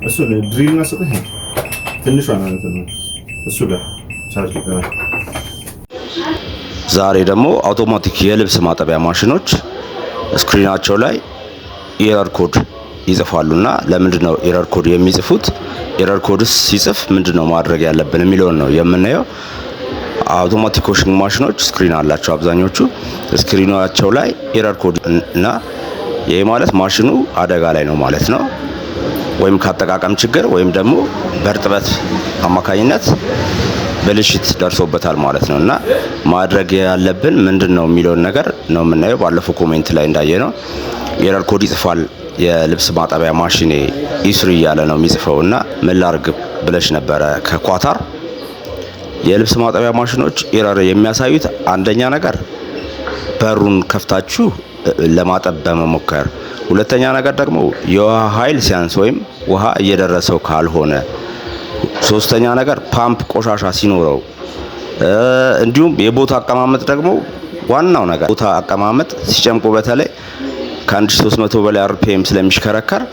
እሱ drill መስጠህ ትንሿ ማለት ነው። እሱ ጋር ቻርጅ ይቀራል። ዛሬ ደግሞ አውቶማቲክ የልብስ ማጠቢያ ማሽኖች screen ኣቸው ላይ error code ይጽፋሉና ለምንድን ነው error code የሚጽፉት? Error codes ሲጽፍ ምንድን ነው ማድረግ ያለብን የሚለውን ነው የምናየው። Automatic washing ማሽኖች screen አላቸው አብዛኞቹ። Screen ኣቸው ላይ error code እና ይሄ ማለት ማሽኑ አደጋ ላይ ነው ማለት ነው። ወይም ከአጠቃቀም ችግር ወይም ደግሞ በእርጥበት አማካኝነት ብልሽት ደርሶበታል ማለት ነው። እና ማድረግ ያለብን ምንድን ነው የሚለውን ነገር ነው የምናየው። ባለፈው comment ላይ እንዳየነው error code ይጽፋል፣ የልብስ ማጠቢያ ማሽኔ E3 እያለ ነው የሚጽፈው እና ምን ላርግ ብለሽ ነበረ ከኳታር። የልብስ ማጠቢያ ማሽኖች error የሚያሳዩት አንደኛ ነገር በሩን ከፍታችሁ ለማጠብ በመሞከር፣ ሁለተኛ ነገር ደግሞ የውሃ ኃይል ሲያንስ ወይም ውሃ እየደረሰው ካልሆነ፣ ሶስተኛ ነገር ፓምፕ ቆሻሻ ሲኖረው፣ እንዲሁም የቦታ አቀማመጥ ደግሞ ዋናው ነገር ቦታ አቀማመጥ ሲጨምቁ በተለይ ከ1300 በላይ RPM ስለሚሽከረከር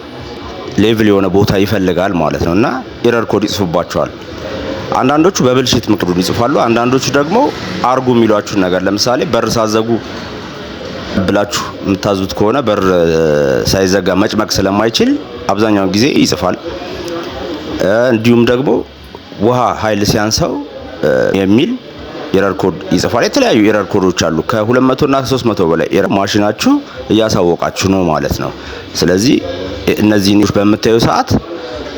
level የሆነ ቦታ ይፈልጋል ማለት ነው እና error code ይጽፉባቸዋል። አንዳንዶቹ በብልሽት ምክንያት ይጽፋሉ። አንዳንዶቹ ደግሞ አርጉ የሚሏችሁን ነገር፣ ለምሳሌ በር ሳዘጉ ብላችሁ የምታዙት ከሆነ በር ሳይዘጋ መጭመቅ ስለማይችል አብዛኛውን ጊዜ ይጽፋል። እንዲሁም ደግሞ ውሃ ኃይል ሲያንሰው የሚል error code ይጽፋል። የተለያዩ error code ኦች አሉ። ከ200 እና ከ300 በላይ error ማሽናችሁ እያሳወቃችሁ ነው ማለት ነው። ስለዚህ እነዚህን በምታዩ ሰዓት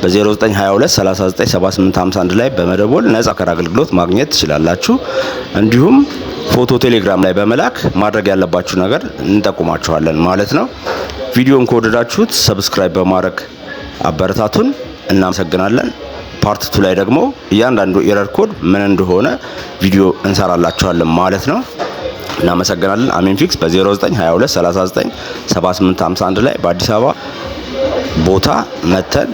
በ0922 39 78 51 ላይ በመደወል ነጻ ምክር አገልግሎት ማግኘት ትችላላችሁ። እንዲሁም ፎቶ ቴሌግራም ላይ በመላክ ማድረግ ያለባችሁ ነገር እንጠቁማችኋለን ማለት ነው። ቪዲዮን ከወደዳችሁት subscribe በማድረግ አበረታቱን። እናመሰግናለን። Part 2 ላይ ደግሞ እያንዳንዱ error code ምን እንደሆነ ቪዲዮ እንሰራላችኋለን ማለት ነው። እናመሰግናለን። አሜን ፊክስ በ0922 39 78 51 ላይ በአዲስ አበባ ቦታ መተን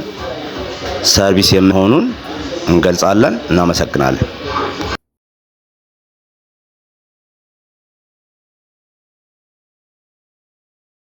service የሚሆኑን እንገልጻለን። እናመሰግናለን።